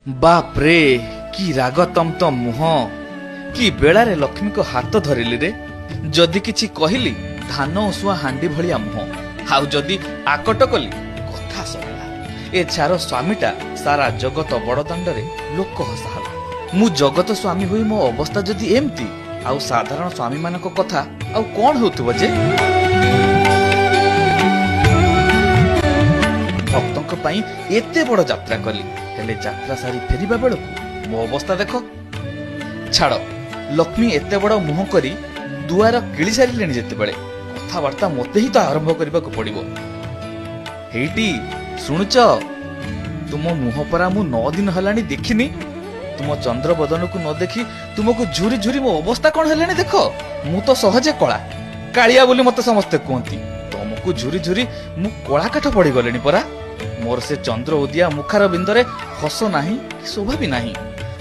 ବାପରେ, କି ରାଗ ତମ ମୁହଁ! କି ବେଳାରେ ଲକ୍ଷ୍ମୀଙ୍କ ହାତ ଧରିଲି ରେ! ଯଦି କିଛି କହିଲି, ଧାନ ଉଷୁଆ ହାଣ୍ଡି ଭଳିଆ ମୁହଁ, ଆଉ ଯଦି ଆକଟ କଲି, କଥା ସରିଲା। ଏ ଛାର ସ୍ୱାମୀଟା ସାରା ଜଗତ ବଡ଼ଦାଣ୍ଡରେ ଲୋକ ହସା ହେଲା। ମୁଁ ଜଗତ ସ୍ୱାମୀ ହୋଇ ମୋ ଅବସ୍ଥା ଯଦି ଏମିତି, ଆଉ ସାଧାରଣ ସ୍ୱାମୀମାନଙ୍କ କଥା ଆଉ କଣ ହେଉଥିବ ଯେ? ଭକ୍ତଙ୍କ ପାଇଁ ଏତେ ବଡ଼ ଯାତ୍ରା କଲି, ହେଲେ ଯାତ୍ରା ସାରି ଫେରିବା ବେଳକୁ ମୋ ଅବସ୍ଥା ଦେଖ। ଛାଡ଼, ଲକ୍ଷ୍ମୀ ଏତେ ବଡ଼ ମୁହଁ କରି ଦୁଆର କିଳି ସାରିଲେଣି ଯେତେବେଳେ, କଥାବାର୍ତ୍ତା ମୋତେ ହିଁ ତ ଆରମ୍ଭ କରିବାକୁ ପଡ଼ିବ। ହେଇଟି ଶୁଣୁଛ? ତୁମ ମୁହଁ ପରା ମୁଁ 9 ଦିନ ହେଲାଣି ଦେଖିନି। ତୁମ ଚନ୍ଦ୍ରବଦନକୁ ନ ଦେଖି ତୁମକୁ ଝୁରି ଝୁରି ମୋ ଅବସ୍ଥା କଣ ହେଲାଣି ଦେଖ। ମୁଁ ତ ସହଜେ କଳା, କାଳିଆ ବୋଲି ମତେ ସମସ୍ତେ କୁହନ୍ତି। ତମକୁ ଝୁରି ଝୁରି ମୁଁ କଳା କାଠ ପଡ଼ିଗଲିଣି ପରା। ମୋର ସେ ଚନ୍ଦ୍ର ଉଦିଆ ମୁଖାର ବିନ୍ଦରେ ହସ ନାହିଁ କି ଶୋଭା ବି ନାହିଁ।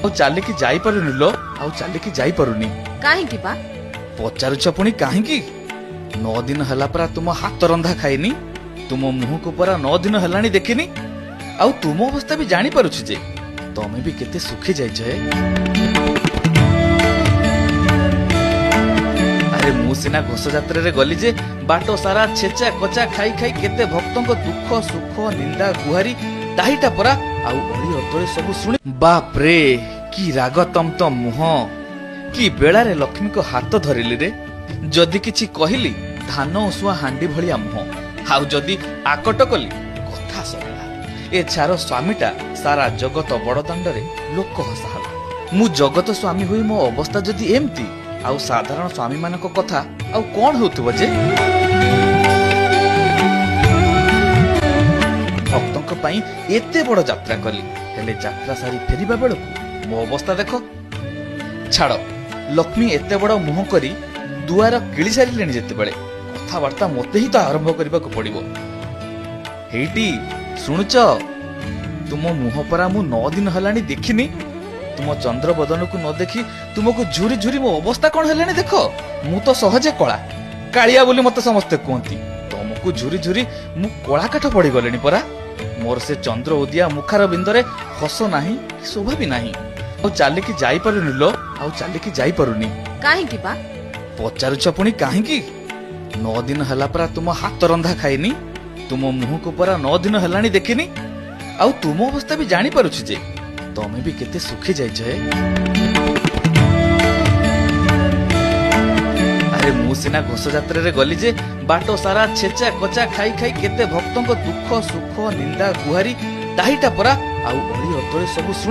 ଆଉ ଚାଲିକି ଯାଇପାରୁନି ଲୋ, ଆଉ ଚାଲିକି ଯାଇପାରୁନି। କାହିଁକି ବା? ପଚାରୁଛ ପୁଣି କାହିଁକି? 9 ଦିନ ହେଲା ପରା ତୁମ ହାତ ରନ୍ଧା ଖାଇନି। ତୁମ ମୁହଁକୁ ପରା 9 ଦିନ ହେଲାଣି ଦେଖିନି। ଆଉ ତୁମ ଅବସ୍ଥା ବି ଜାଣିପାରୁଛି ଯେ ତମେ ବି କେତେ ସୁଖୀ ଯାଇଛ ହେ। ଆରେ, ମୁଁ ସିନା ଘୋଷଯାତ୍ରାରେ ଗଲି ଯେ ବାଟ ସାରା ଛେଚା କଚା ଖାଇ ଖାଇ କେତେ ଭକ୍ତଙ୍କ ଦୁଃଖ ସୁଖ, ନିନ୍ଦା ଗୁହାରି, ଟାହିଟା ପରା ଆଉ ଅଳି ଅଦଳି ସବୁ ଶୁଣି। ବାପରେ, କି ରାଗ ତମ ମୁହଁ! କି ବେଳାରେ ଲକ୍ଷ୍ମୀଙ୍କ ହାତ ଧରିଲି ରେ! ଯଦି କିଛି କହିଲି, ଧାନ ଉଷୁଆ ହାଣ୍ଡି ଭଳିଆ ମୁହଁ, ଆଉ ଯଦି ଆକଟ କଲି, କଥା ସରିଲା। ଏ ଛାର ସ୍ୱାମୀଟା ସାରା ଜଗତ ବଡ଼ଦାଣ୍ଡରେ ଲୋକ ହସା ହେଲା। ମୁଁ ଜଗତ ସ୍ୱାମୀ ହୋଇ ମୋ ଅବସ୍ଥା ଯଦି ଏମିତି, ଆଉ ସାଧାରଣ ସ୍ୱାମୀମାନଙ୍କ କଥା ଆଉ କଣ ହେଉଥିବ ଯେ? ଭକ୍ତଙ୍କ ପାଇଁ ଏତେ ବଡ଼ ଯାତ୍ରା କଲି, ହେଲେ ଯାତ୍ରା ସାରି ଫେରିବା ବେଳକୁ ମୋ ଅବସ୍ଥା ଦେଖ। ଛାଡ଼, ଲକ୍ଷ୍ମୀ ଏତେ ବଡ଼ ମୁହଁ କରି ଦୁଆର କିଳି ସାରିଲେଣି ଯେତେବେଳେ, କଥାବାର୍ତ୍ତା ମୋତେ ହିଁ ତ ଆରମ୍ଭ କରିବାକୁ ପଡ଼ିବ। ହେଇଟି ଶୁଣୁଛ? ତୁମ ମୁହଁ ପରା ମୁଁ 9 ଦିନ ହେଲାଣି ଦେଖିନି। ତୁମ ଚନ୍ଦ୍ରବଦନକୁ ନ ଦେଖି ତୁମକୁ ଝୁରି ଝୁରି ମୋ ଅବସ୍ଥା କଣ ହେଲାଣି ଦେଖ। ମୁଁ ତ ସହଜେ କଳା, କାଳିଆ ବୋଲି ମତେ ସମସ୍ତେ କୁହନ୍ତି। ତମକୁ ଝୁରି ଝୁରି ମୁଁ କଳା କାଠ ପଡ଼ିଗଲିଣି ପରା। ମୋର ସେ ଚନ୍ଦ୍ର ଉଦିଆ ମୁଖାର ବିନ୍ଦରେ ହସ ନାହିଁ କି ଶୋଭା ବି ନାହିଁ। ଆଉ ଚାଲିକି ଯାଇପାରୁନି ଲୋ, ଆଉ ଚାଲିକି ଯାଇପାରୁନି। କାହିଁକି ବା? ପଚାରୁଛ ପୁଣି କାହିଁକି? 9 ଦିନ ହେଲା ପରା ତୁମ ହାତ ରନ୍ଧା ଖାଇନି। ତୁମ ମୁହଁକୁ ପରା 9 ଦିନ ହେଲାଣି ଦେଖିନି। ଆଉ ତୁମ ଅବସ୍ଥା ବି ଜାଣିପାରୁଛି ଯେ ତମେ ବି କେତେ ସୁଖୀ ଯାଇଛ ହେ। ଆରେ, ମୁଁ ସିନା ଘୋଷଯାତ୍ରାରେ ଗଲି ଯେ ବାଟ ସାରା ଛେଚା କଚା ଖାଇ ଖାଇ କେତେ ଭକ୍ତଙ୍କ ଦୁଃଖ ସୁଖ, ନିନ୍ଦା ଗୁହାରି, ଟାହିଟା ପରା ଆଉ ଅଳି ଅଦଳି ସବୁ ଶୁଣି।